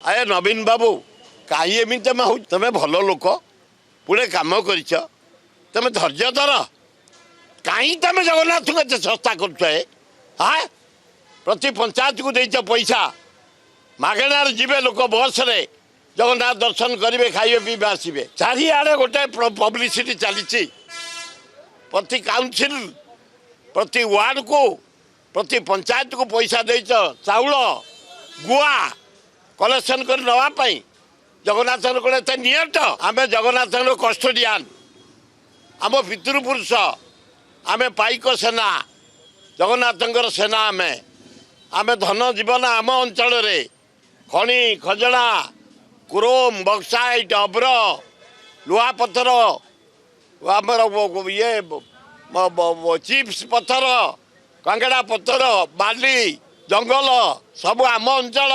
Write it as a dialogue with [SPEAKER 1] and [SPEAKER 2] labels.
[SPEAKER 1] ଆଏ ନବୀନ ବାବୁ, କାହିଁ ଏମିତି ତମେ ହଉ? ତମେ ଭଲ ଲୋକ, ପୁଳେ କାମ କରିଛ, ତମେ ଧୈର୍ଯ୍ୟ ଧର। କାହିଁ ତମେ ଜଗନ୍ନାଥଙ୍କୁ ଏତେ ଶସ୍ତା କରୁଛ ଏ? ହଁ, ପ୍ରତି ପଞ୍ଚାୟତକୁ ଦେଇଛ ପଇସା, ମାଗଣାରେ ଯିବେ ଲୋକ ବସରେ, ଜଗନ୍ନାଥ ଦର୍ଶନ କରିବେ, ଖାଇବେ, ପିଇବେ, ଆସିବେ। ଚାରିଆଡ଼େ ଗୋଟେ ପବ୍ଲିସିଟି ଚାଲିଛି। ପ୍ରତି କାଉନସିଲ, ପ୍ରତି ୱାର୍ଡ଼କୁ, ପ୍ରତି ପଞ୍ଚାୟତକୁ ପଇସା ଦେଇଛ ଚାଉଳ, ଗୁଆ କଲେକ୍ସନ କରି ନେବା ପାଇଁ। ଜଗନ୍ନାଥଙ୍କର କ'ଣ ଏତେ ନିଅଣ୍ଟ? ଆମେ ଜଗନ୍ନାଥଙ୍କର କଷ୍ଟୋଡିଆନ, ଆମ ପିତୃପୁରୁଷ। ଆମେ ପାଇକ ସେନା, ଜଗନ୍ନାଥଙ୍କର ସେନା ଆମେ। ଆମେ ଧନ ଜୀବନ ଆମ ଅଞ୍ଚଳରେ ଖଣି, ଖଜଣା, କ୍ରୋମ, ବକ୍ସାଇଟ୍, ଅବ୍ର, ଲୁହାପଥର, ଆମର ଇଏ ଚିପ୍ସ ପଥର, କଙ୍କଡ଼ା ପଥର, ବାଲି, ଜଙ୍ଗଲ ସବୁ ଆମ ଅଞ୍ଚଳ।